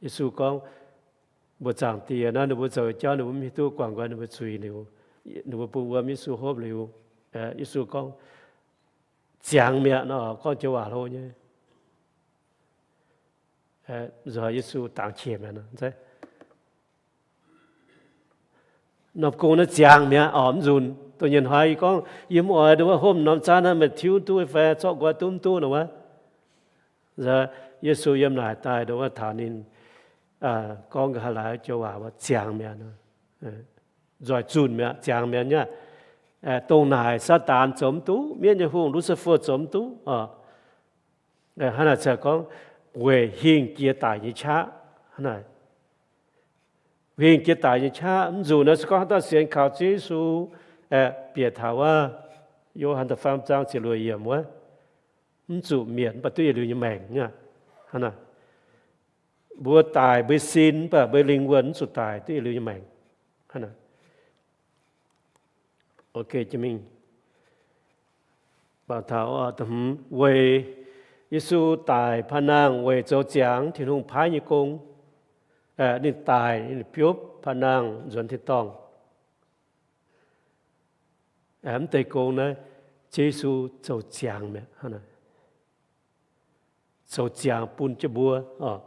Yesu gorngv, mbuox Zaangc Diex naaiv ninh mbuo zoux nyei jauv ninh mbuo mv hiuv duqv guangc nqoi ninh mbuo zuiz liuz, ninh mbuo bun wuom Yesu hopv liuz, Yesu gorngv, ziangx mi'aqv nor, gorngv joux waac hlo nyei. Nzunc Yesu dangx qiex mi'aqv. Norm gong naaiv ziangx mi'aqv oc, mv nzunc. Dongh nyienc hnoi yie gorngv, yie mv oix nduov hopv norm zaanv naaiv meih tiuv duqv fai zorqv nqoi duqv mv duqv nor wuov. Yesu yiem naaic daaih nduov taux ninh gorngv nqa'haav laaic joux waac wuov, ziangx mi'aqv, nzoih zunh mi'aqv, ziangx mi'aqv nyei. Dongh naaic Saadaan zoux mv duqv, mienv nyei hungh Lucifer zoux mv duqv oc. Hnangv naaic se gorngv weic hingh jiex daic nyei qaqv. Hnangv naaic, hingh jiex daic nyei qaqv. Mv nzunc naaiv se gorngv haaix dauh sienx kaux Ziouv Yesu, bieqc taux wuov Yo^han da'faam zaang ziepc luoqc yiemc wuov, mv zuqc mietc mv baac duqv yietc liuz nyei maengc. Hnangv naaic, mbuo daic mbuo sin mv baac mbuo lingh wuonh mv zuqc daic, duqv yietc liuz nyei maengc. Hnangv naaic. Weic Yesu daic paan-nangh weic zoux ziangx Tin-Hungh paaiv nyei gong. Ninh daic, ninh biopv paan-nangh nzuonx tin-dorngh. Mv deix gong naaiv, Ziouv Yesu zoux ziangx mi'aqv. Zoux ziangx bun jienv mbuo oc.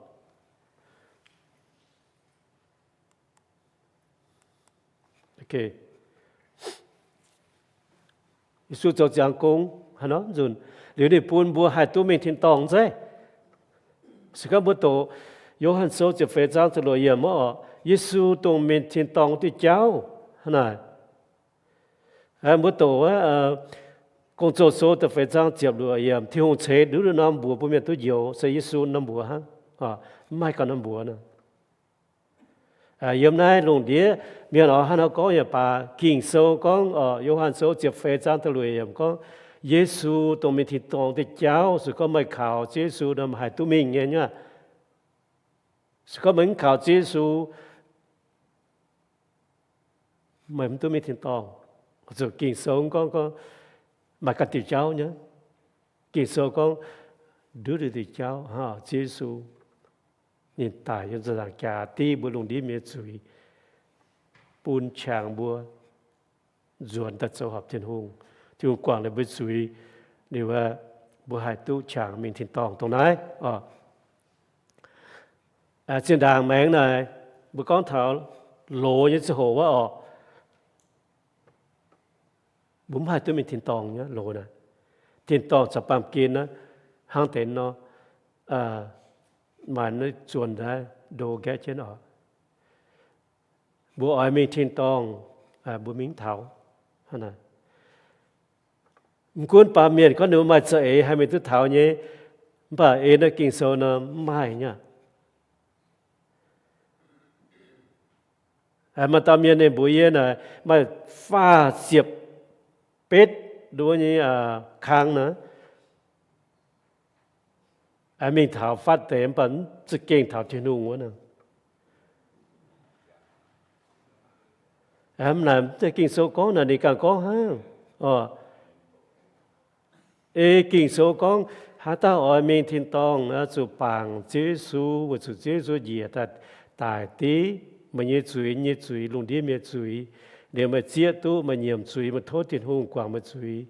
Yesu zoux ziangx gong haaix nor nzunc, liuz ninh bun mbuo haih duqv mingh tin-dorngh zeiv. Se gorngv mbuo doqc Yo^han Sou ziepc feix zaang ziepc luoqc yiemc wuov oc, Yesu dongh mingh tin-dorngh diuh jauv. Hnangv naaic, mbuo doqc wuov Gong-Zoh Sou da'feix zaang ziepc luoqc yiemc, Tin-Hungh ceix nduqc norm mbuox bun mienh duqv njoux, se Yesu norm mbuox hnangv. Mv maaih ganh norm mbuox nor. Yiem naaiv lungh ndiev mienh oix hnangv nor gorngv yaac baac, Ging-Sou gorngv, Yo^han Sou ziepc feix zaang da'luoqc yiemc gorngv, Yesu dongh mingh tin-dorngh diuh jauv. Se gorngv meih kaux Ziouv Yesu nor, meih haih duqv mingh nyei nyei. Se gorngv meih mv kaux Ziouv Yesu, meih mv duqv mingh tin-dorngh. Zuqc Ging-Sou gorngv, gorngv maaih ganh diuh jauv nyei. Ging-Sou gorngv nduov diuh jauv hnangv Ziouv Yesu, ninh daic yiem ziepc nzaangc jaax div mbuo lungh ndiev mienh nyei zuiz, bun qangx mbuo nzuonx daaih zoux horpc Tin-Hungh. Tin-Hungh guangc ninh mbuo zuiz liuz, mbuo haih duqv qangx mingh tin-dorngh dongh naaiv oc. Zinh ndaangc maengx naaic, mbuo gorngv taux loz nyei ziangh hoc wuov oc, mbuo mv haih duqv mingh tin-dorngh nyei loz naaic. Tin-dorngh caux baamh gen naaiv hnangv deix nor, maaih naaiv zuonx daaih ndo nqaeqv jienv oc. Mbuo oix mingh tin-dorngh, mbuo mingh mv taux. Mv gunv baamh mienh gorngv ninh mbuo maaih za'eix haih mingh duqv taux nyei, mv baac ei naaiv Ging-Sou nor mv maaih nyei. Maaih dauh mienh ninh mbuox yie naaic, maaih faah ziepc betv nduov nyei kang naaic, mingh taux fatv deix mv baac mv za'gengh taux Tin-Hungh wuov naaic. Mv naaic mv zeiz Ging-Sou gorngv naaic, ninh ganh gorngv hnangv. Ei Ging-Sou gorngv haaix dauh oix mingh tin-dorngh, zuqc bangc Ziouv Yesu, weic zuqc Ziouv Yesu njiec daaih daic div meih nyei zuiz, yie nyei zuiz, lungh ndiev mienh nyei zuiz. Liuz meih zieqv duqv meih nyiemc zuiz, meih tov Tin-Hungh guangc meih zuiz,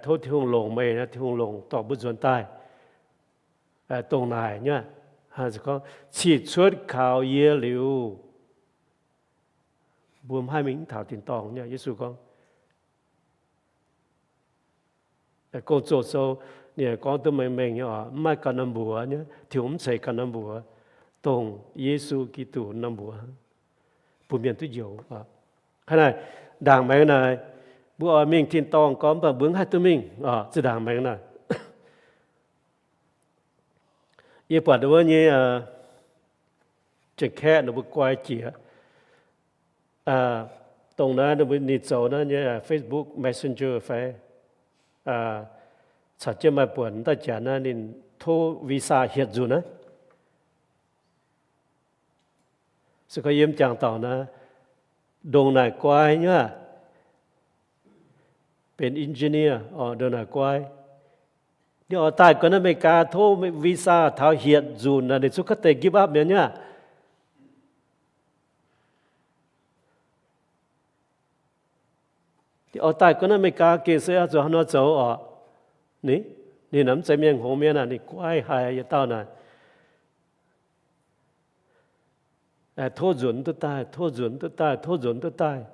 tov Tin-Hungh longc meih, Tin-Hungh longc dorh mbuo nzuonx daaih. Dongh naaic nyei, gorngv cih cuotv kaux yie liuz, mbuo mv haih mingh mv taux tin-dorngh nyei. Yesu gorngv, Gong-Zoh Sou ninh gorngv duqv mengh mengh nyei oc, mv maaih gauh norm mbuox nyei, Tin-Hungh mv ceix gauh norm mbuox, dongh Yesu Giduc norm mbuox bun mienh duqv njoux. Hnangv naaic, ndaangc maengx naaic, mbuo oix mingh tin-dorngh gorngv, mv baac mbuo mv haih duqv mingh oc, zinh ndaangc maengx naaic. Yie buatc wuov nyei Janx-Kaeqv ninh mbuo guai jiex, dongh naaiv ninh mbuo ninh zoux naaiv nyei Facebook Messenger fai, caux jienv maaih buonc daaih jaax naaiv ninh tov visa hietc nzunc naaiv. Se gorngv yiem jangx dorngc naaiv, ndongc naaic guai nyei aqv, benx engineer oc, ndongc naaic guai. Ninh oix daaih guai naaiv America tov visa taux hietc nzunc naaic, ninh zungv kaav deix give up mi'aqv nyei aqv. Ninh oix daaih guai naaiv America gengh se oix zuqc haaix nor zoux oc? Ninh, ninh mv zeiz mienh hngongx mienh aqv, ninh guai haic yietc dauh naaic. Tov nzunc duqv daaih, tov nzunc duqv daaih, tov nzunc duqv daaih,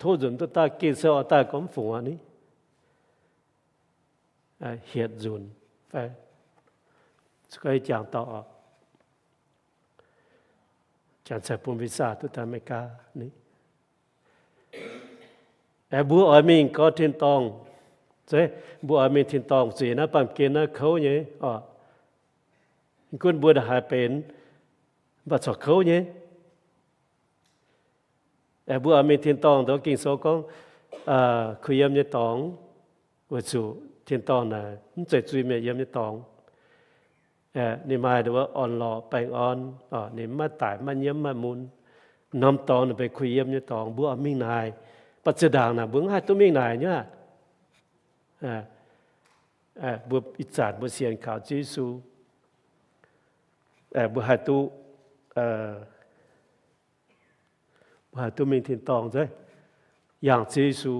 tov nzunc duqv daaih, gengh se oix daaih gorngv mv fungx aqv ni. Hietc nzunc fai, se gorngv jangx dorngc, jangx cai bun visa duqv daaih America ni. Mbuo oix mingh gorngv tin-dorngh, mbuo oix mingh tin-dorngh zuqc naaiv baamh gen naaiv kouv nyei oc. Mv gunv mbuo haaix benx, mv baac corc kouv nyei. Mbuo oix mingh tin-dorngh, dongh Ging-Sou gorngv, kuh yiem nyei dorngx, weic zuqc tin-dorngh naaic mv zeiz zuiz-mienh yiem nyei dorngx. Ninh maaih orn-lorqc baengh orn, ninh maiv daic, maiv nyiemv, maiv mun. Norm dorngx naaic benx kuh yiem nyei dorngx, mbuo oix mingh naaic. Mv baac zinh ndaangc naaic mbuo mv haih duqv mingh naaic nyei aqv. Mbuo ih zanc mbuo sienx kaux Ziouv Yesu, mbuo haih duqv, mbuo haih duqv mingh tin-dorngh nzengc. Yangh Ziouv Yesu,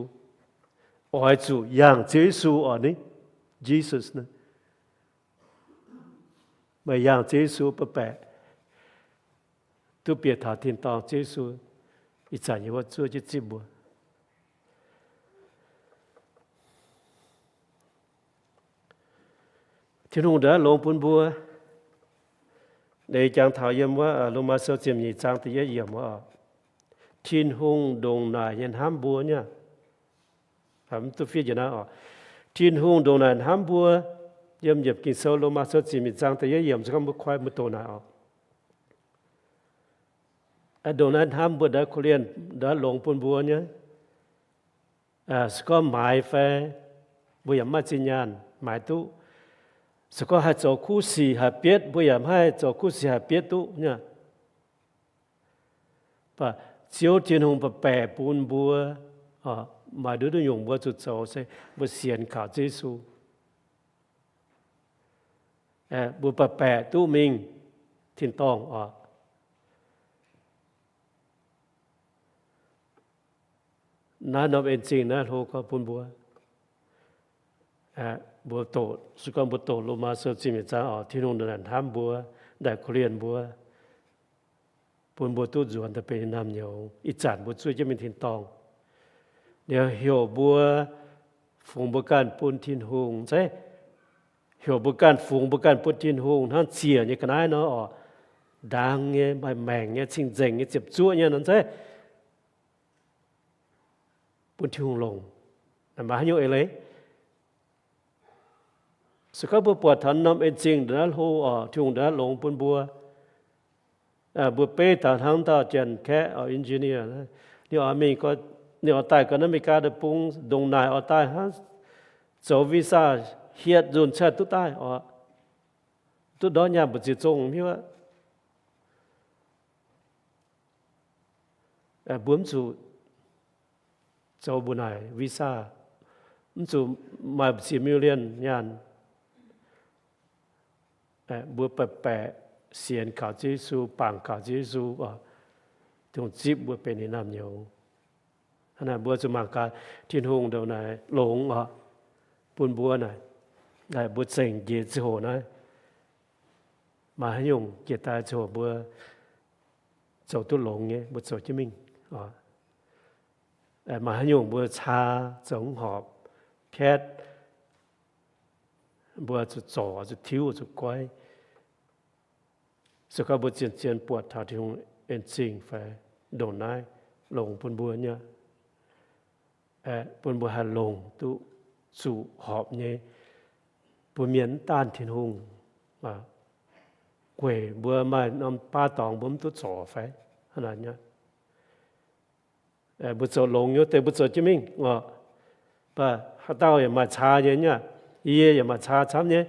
oix zuqc yangh Ziouv Yesu oc ni, Jesus naaic. Meih yangh Ziouv Yesu ba'baeqc duqv bieqc taux tin-dorngh. Ziouv Yesu ih zanc yiem wuov zuov jienv zipv mbuo. Tin-Hungh ndongc naaiv longx bun mbuo. Ninh jangx taux yiem wuov Lomaa Sou ziepc nyeic zaang da'yietv yiemc wuov, Tin-Hungh ndongc naaic nyei hnamv mbuo nyei. Mv duqv fiev njiec naaiv oc. Tin-Hungh ndongc naaic hnamv mbuo. Yiem yiemc Ging-Sou Lomaa Sou ziepc nyeic zaang da'yietv yiemc, se gorngv mbuo koi mbuo doqc naaic oc. Ndongc naaiv hnamv mbuo ndaav korv-lienh ndaav longx bun mbuo nyei. Se gorngv maaiz fai mbuo yaac maiv maaih zinh nyaanh maaiz duqv. Se gorngv haih zoux kuv sic haih bietv, mbuo yaac maiv haih zoux kuv sic haih bietv duqv nyei. Mv baac Ziouv Tin-Hungh baac baeqc bun mbuo, maaih nduqc nyungc mbuo zuqc zoux se mbuo sienx kaux Ziouv Yesu. Mbuo baac baeqc duqv mingh tin-dorngh oc. Naaiv norm en zingh naaiv hlo gorx bun mbuo. Mbuo doqc, se gorngv mbuo doqc Lomaa Sou ziepc nyeic zaang oc, Tin-Hungh naaic hnamv mbuo, naaic korv-lienh mbuo, bun mbuo duqv nzuonx daaih benx ninh naamh nyouz. Ih zanc mbuo zuov jienv mingh tin-dorngh. Liuz heuc mbuo fungx mbuo ganh bun Tin-Hungh, zeiz? Heuc mbuo ganh fungx mbuo ganh bun Tin-Hungh hnangv ziec nyei ga'naaiv nor oc, ndaang nyei, maaih maengc nyei, cing-nzengc nyei, ziepc zuoqv nyei nor, zeiz? Bun Tin-Hungh longc, maaih haaix nyungc eix leiz? Se gorngv mbuo buatc taux norm en zingh ndongc naaiv hlo oc, Tin-Hungh ndongc naaiv longx bun mbuo. Mbuo beiv taux hnangv dauh Janx-Kaeqv oc, engineer, ninh oix mingh, ninh oix daaih gau naaiv America deic-bung ndongc naaic oix daaih hnangv, zoux visa hietv nzunc cingx duqv daaih oc. Duqv ndortv nyaanh mbu'ziex zong hiuv aqv. Mbuo mv zuqc zoux mbuo naaic visa, mv zuqc maaih mbu'ziex million nyaanh. Mbuo baeqc baeqc sienx kaux Ziouv Yesu, bangc kaux Ziouv Yesu, Tin-Hungh zipv mbuo benx ninh naamh nyouz. Hnangv naaic mbuo zuqc mangc gaax Tin-Hungh ndongc naaic longx oc, bun mbuo naaic, mbuo zengc njiec ziangh hoc naaiv, maaih haaix nyungc jiex daaih ziangh hoc mbuo zoux duqv longx nyei, mbuo zoux jienv mingh. Maaih haaix nyungc mbuo caa zoux mv horpc, piatv, mbuo zuqc zorc, zuqc tiuv, zuqc goiv. Se gorngv mbuo zien-zien buatc taux Tin-Hungh en zingh fai ndongc naaiv longx bun mbuo nyei, bun mbuo haih longc duqv zuqc horpc nyei, bun mienh mv daanh Tin-Hungh gueic mbuo maaih norm baav dorngx mbuo mv duqv zorc fai? Hnangv naaic nyei. Mbuo zoux longx nyei wuov deix mbuo zoux jienv mingh oc. Mv baac haaix dauh yaac maaih caa nyei nyei aqv. Yie yaac maaih caa camv nyei.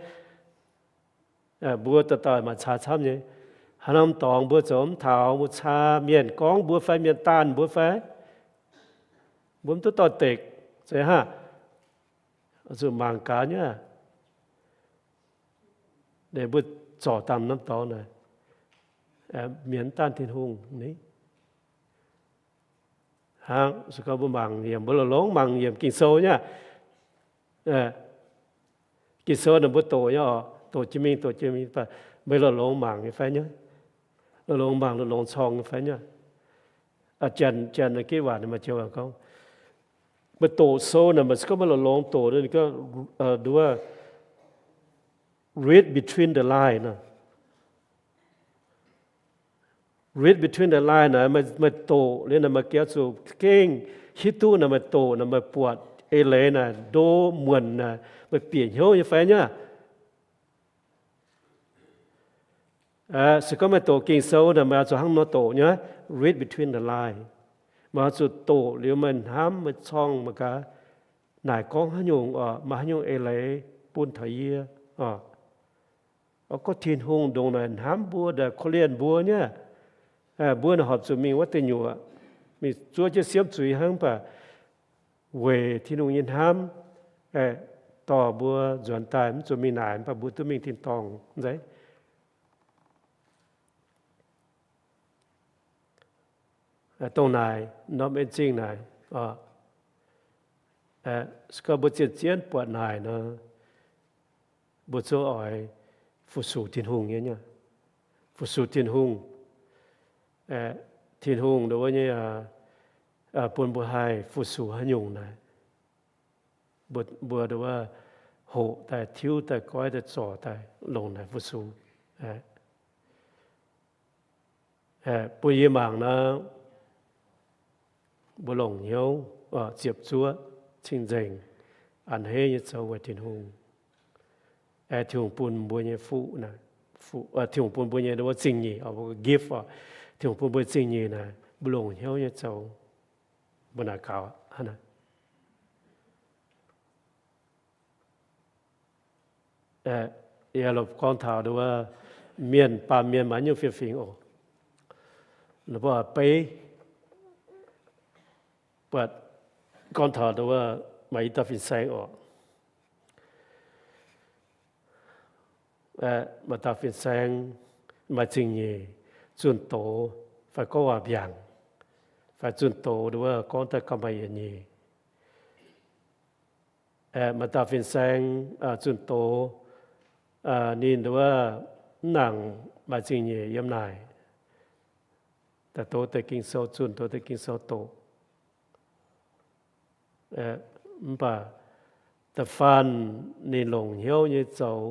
Mbuo dauh dauh maaih caa camv nyei. Haaix norm dorngx mbuo zoux mv taux, mbuo caa mienh gorngv mbuo fai mienh daanh mbuo fai, mbuo mv duqv doix-dekc, zeiz hnangv? Zuqc mangc gaax nyei aqv. Mbuo zorc dangh norm dorngx naaic, mienh mv daanh Tin-Hungh ni. Hnangv se gorngv mbuo mangc yiem, mbuo longx-longx mangc yiem Ging-Sou nyei aqv. Ging-Sou naaic mbuo doqc nyei oc, doqc jienv mingh, doqc jienv mingh, mbuo longx-longx mangc nyei fai nyei? Longx-longx mangc, longx-longx corng nyei fai nyei? Janx, Janx naaiv gitv waac ninh maaih joux waac gorngv, mbuo doqc sou naaic, mbuo se gorngv mbuo longx-longx doqc, ninh gorngv, nduov, read between the line nor. Read between the line naaic, meih doqc liuz naaic meih gengh zuqc gengh hiuv duqv naaic, meih doqc naaic meih buatc eix leiz naaic, ndo muonc naaic, meih bieqc hnyouv nyei fai nyei? Se gorngv meih doqc Ging-Sou naaic, meih oix zuqc hnangv nor doqc nyei, read between the line. Meih oix zuqc doqc liuz meih hnamv, meih corng mangc gaax, naaic gorngv haaix nyungc oc, maaih haaix nyungc eix leiz bun taux yie oc. Gorngv Tin-Hungh ndongc naaic hnamv mbuo, naaic korv-lienh mbuo nyei. Mbuo naaic horpc zuqc mingh wuov deic nyuoqc, mingh zuov jienv siemv zuiz hnangv, mv baac weic Tin-Hungh nyei hnamv dorh mbuo nzuonx daaih, mv zuqc mingh naaic, mv baac mbuo duqv mingh tin-dorngh, zeiz? Dongh naaic norm en zingh naaic, se gorngv mbuo zien-zien buatc naaic nor, mbuo zungv oix fu-sux Tin-Hungh nyei, fu-sux Tin-Hungh. Tin-Hungh wuov nyei bun mbuo haih fu-sux haaix nyungc naaic, mbuo wuov hoqc daaih, tiuv daaih, goiv daaih, zorc daaih, longc naaic fu-sux. Bun yie mangc nor, mbuo longc hnyouv ziepc zuoqv, cing-nzengc, a'hneiv nyei zoux weic Tin-Hungh. Aengx Tin-Hungh bun mbuo nyei fuqv, Tin-Hungh bun mbuo nyei wuov zingh nyeic, gift oc. Tin-Hungh bun mbuo zingh nyeic naaic, mbuo longc hnyouv nyei zoux, mbuo naaic gaux aqv. Yie gorngv taux nduov, mienh, baamh mienh maaih nyungc fiev fingx oc. Beiv, buatc gorngv taux nduov, maaih i dauh fin-saeng oc. Maaih dauh fin-saeng, maaih zingh nyeic, zunh doz, fai gorngv waac mbiaangc, fai zunh doz nduov, gorngv daaih gauh maaih yietc nyeic. Maaih dauh fin-saeng zunh doz, ninh nduov, mv nangc maaih zingh nyeic yiem naaic, daaih doz deix Ging-Sou, zunh doz deix Ging-Sou doqc. Mv baac da'faanh ninh longc hnyouv nyei zoux,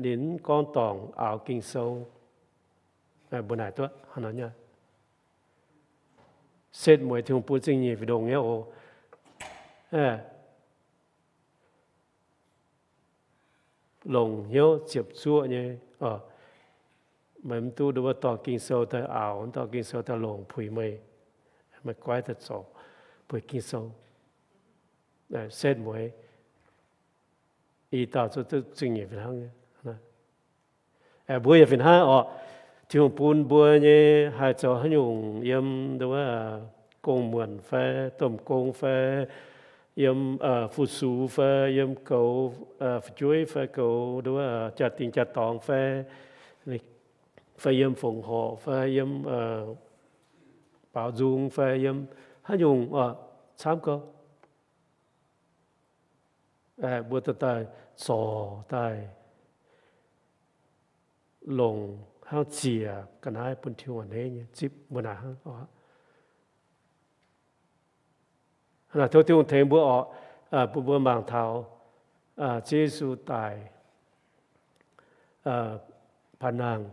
ninh mv gorngv dorngc aaux Ging-Sou, mbuo naaic duqv hnangv nor nyei. Setv mueiz Tin-Hungh bun zingh nyeic fih ndongc nyei oc. Longc hnyouv ziepc zuoqv nyei, meih mv duqv nduov dorh Ging-Sou daaih aaux, dorh Ging-Sou daaih longc puix meih, meih goiv daaih zorc, puix Ging-Sou. Setv mueiz i dauh zuqc duqv zingh nyeic fih hnangv nyei. Mbuo yaac fih hnangv oc. Tin-Hungh bun mbuo nyei haih zoux haaix nyungc yiem nduov, gong-muonc fai domh gong fai yiem fu-sux fai yiem goux fu'jueiv fai goux nduov jaa-dingh jaa-dorngx fai, fai yiem fongc horc fai yiem baaux nzung fai yiem haaix nyungc oc, camv gau. Mbuo dorh daaih zorc daaih longc hnangv ziec ga'naaiv bun Tin-Hungh a'hneiv nyei zipv mbuo naaic hnangv oc. Tov Tin-Hungh tengx mbuo oc, bun mbuo mangc taux Ziouv Yesu daic paan-nangh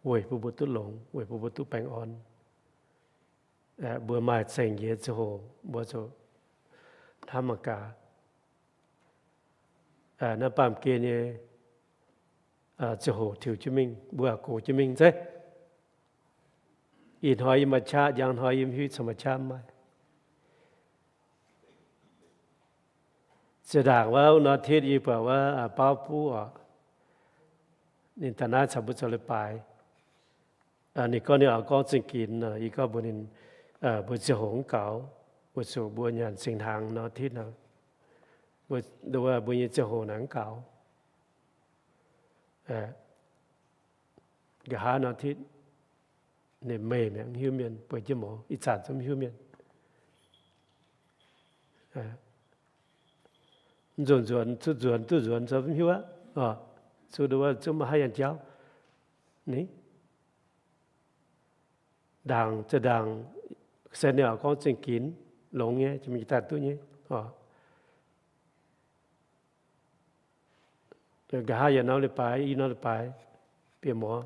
weic bun mbuo duqv longx, weic bun mbuo duqv baengh orn. Mbuo maaih zengc njiec ziangh hoc mbuo zuqc hnamv mangc gaax, naaiv baamh gen nyei ziangh hoc tiux jienv mingh, mbuo gox jienv mingh zeiv. Ih hnoi yie maaih qaqv, njang hnoi yie mv hiuv caux maaih qaqv mv maaih. Zinh ndaangc wuov norm titv yie buatc wuov baauv buv oc, ninh daaih naaiv caux mbuo zoux leiz-baaix. Ninh gorngv ninh oix gorngv zingh ginx, yie gorngv mbuox ninh, mbuo ziangh hoc mv gaux, weic zuqc mbuo nyanc singx hnaangx norm titv nor, mbuo nyei ziangh hoc naaic mv gaux. Nqa'haav norm titv ninh meih mi'aqv, mv hiuv mienh, bueix jienv mouz, ih zanc zungv mv hiuv mienh. Nzuonx nzuonx, zuqc nzuonx duqv nzuonx, zungv mv hiuv aqv. Zuqc nduov, zungv maiv haih yangh jauv. Ni ndaangc za'ndaangc se ninh oix gorngv zingh ginx longx nyei, jiex mingh jiex daaih duqv nyei. Nqa'haav yietc norm leiz-baaix, i norm leiz-baaix, bieqc mouz,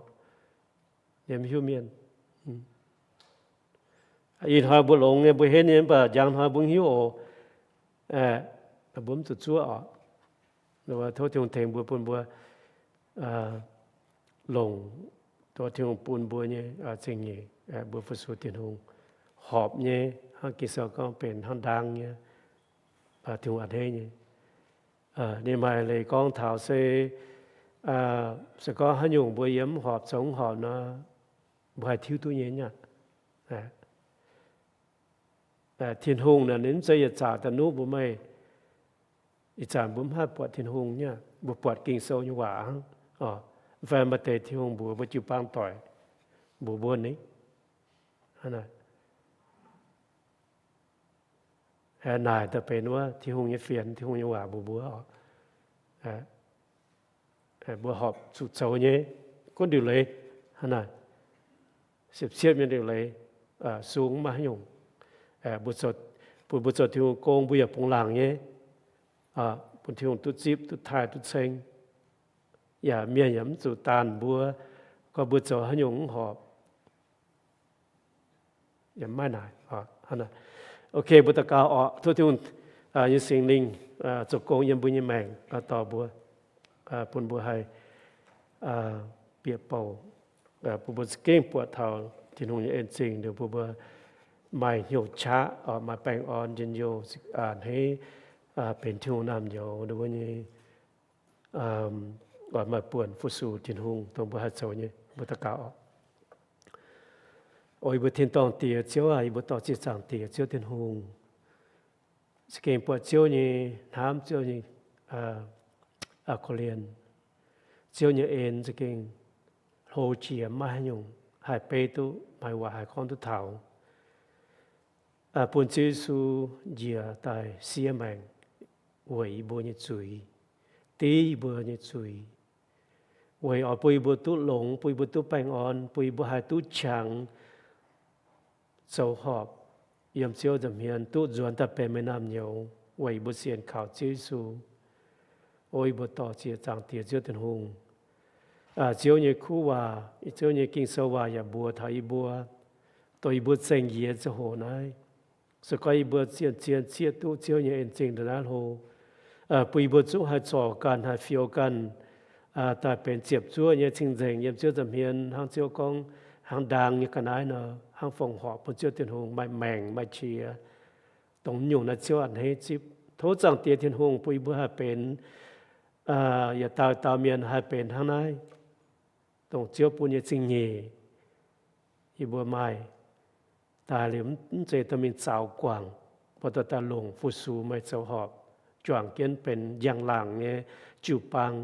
yie mv hiuv mienh. Ih hnoi mbuo longx nyei, mbuo henv nyei, mv baac njang hnoi mbuo mv hiuv oc. Mbuo mv zuqc zuoqv oc. Tov Tin-Hungh tengx mbuo, bun mbuo longc tov Tin-Hungh bun mbuo nyei zingh nyeic, mbuo fu-sux Tin-Hungh, horpc nyei, hnangv Ging-Sou gorngv benx hnangv ndaang nyei, Tin-Hungh a'hneiv nyei. Ninh maaih leiz gorngv taux se, se gorngv haaix nyungc mbuo yiem mv horpc, zoux mv horpc nor, mbuo haih tiuv duqv nyei nyei aqv. Tin-Hungh naaic ninh mv zeiz yietc zaqc daaih nuqv mbuo meih. Ih zanc mbuo mv haih buatc Tin-Hungh nyei aqv, mbuo buatc Ging-Sou nyei waac hnangv. Fai maaih deix Tin-Hungh mbuox mbuo jiu-baang doic, mbuox mbuo ni. Naaic daaih benx wuov Tin-Hungh nyei fienx, Tin-Hungh nyei waac mbuox mbuo oc. Mbuo horpc zuqc zoux nyei gunv ndiuc leiz, hnangv naaic, siepv-siepv nyei ndiuc leiz, sung mv maaih haaix nyungc. Bun mbuo zoux Tin-Hungh gong, mbuo yaac bungx laangc nyei, bun Tin-Hungh duqv zipv, duqv taaih, duqv ceng. Yaac mienh yaac mv zuqc daanh mbuo, gorngv mbuo zoux haaix nyungc mv horpc. Yaac maiv naaic. Ok, mbuo daux gaux oc. Tov Tin-Hungh nyei Singx Lingh zoux gong yiem mbuo nyei maengc, dorh mbuo, bun mbuo haih bieqc bouc, Bun mbuo za'gengh buatc taux Tin-Hungh nyei en zingh, ninh mbuo maaih hnyouv qaqv, maaih baengh orn njien-youh, a'hneiv benx Tin-Hungh naamh nyouz nyei, oix maaih buonc fu-sux Tin-Hungh dongh mbuo haih zoux nyei. Mbuo daux gaux oc. O yie mbuo tin-dorngh Diex, Ziouv aac, yie mbuo dor-ziec zaangc Diex, Ziouv Tin-Hungh. Za'gengh buatc Ziouv nyei hnamv, Ziouv nyei korv-lienh, Ziouv nyei en za'gengh hlo jiex, maiv haaix nyungc haih beiv duqv, maiv waac haih gorngv duqv taux. Bun Ziouv Yesu njiec daaih siev maengc weic yie mbuo nyei zuiz, div yie mbuo nyei zuiz, weic oix bun yie mbuo duqv longx, bun yie mbuo duqv baengh orn, bun yie mbuo haih duqv qangx zoux horpc yiem Ziouv nza'hmien, duqv nzuonx daaih benx meih naamh nyouz weic yie mbuo sienx kaux Ziouv Yesu. O yie mbuo dor-ziec zaangc Diex, Ziouv Tin-Hungh. Ziouv nyei kuv waac, Ziouv nyei Ging-Sou waac yaac mbuox taux yie mbuo, dongh yie mbuo zengc njiec ziangh hoc naaiv, se gorngv yie mbuo zien-zien zieqv duqv Ziouv nyei en zingh ndongc naaiv hlo, bun yie mbuo zungv haih zorc ganh, haih fioux ganh, daaih benx ziepc zuoqv nyei cing-nzengc yiem Ziouv nza'hmien, hnangv Ziouv gorngv, hnangv ndaang nyei ga'naaiv nor, hnangv fongc horc bun Ziouv Tin-Hungh maaih maengc maaih qiex, dongh nyungc naaiv Ziouv a'hneiv zipv. Tov Zaangc Diex Tin-Hungh bun yie mbuo haih benx, yietc dauh dauh mienh haih benx hnangv naaiv, dongh Ziouv bun nyei zingh nyeic yie mbuo maaih daaih liuz, mv zeiz dorh mingh zaux guangc, mbuo dorh daaih longc fu-sux meih zoux horpc, juangc jienv benx njang-laangc nyei jiu-baang,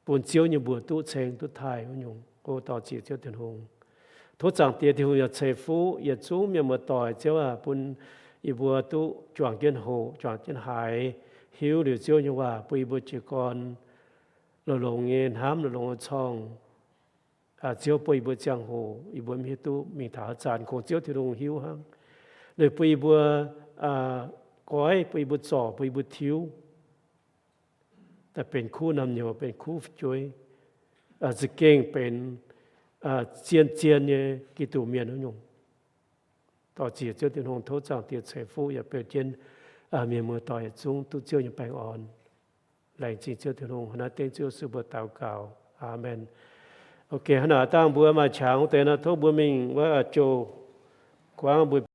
bun Ziouv nyei mbuox duqv ceng duqv taaih wuov nyungc. O dor-ziec Ziouv Tin-Hungh. Tov Zaangc Diex Tin-Hungh yaac ceix fuqv yietc zungv mienh muoz-doic, Ziouv aac, bun yie mbuo duqv juangc jienv hoqc, juangc jienv haiz, hiuv liuz Ziouv nyei waac, bun yie mbuo jiez gorn longx-longx nyei hnamv, longx-longx nyei corng. Ziouv bun yie mbuo ziangh hoc yie mbuo mv hiuv duqv mingh taux haaix zanc, kungx Ziouv Tin-Hungh hiuv hnangv. Ninh bun yie mbuo goiv, bun yie mbuo zorc, bun yie mbuo tiuv, daaih benx kuv naamh nyouz, benx kuv fu'jueiv, za'gengh benx zien-zien nyei Giduc mienh wuov nyungc. Dor-ziec Ziouv Tin-Hungh. Tov Zaangc Diex ceix fuqv yaac beu jienv mienh muoz-doic yietc zungv duqv Ziouv nyei baengh orn. Laengz zingh Ziouv Tin-Hungh. Hnangv naaiv dengv Ziouv Yesu mbuo daux gaux. Aamen. Ok, hnangv naaic dangh mbuo maaih qangx wuov deix nor, tov mbuo mingh wuov jouh guangv mbuo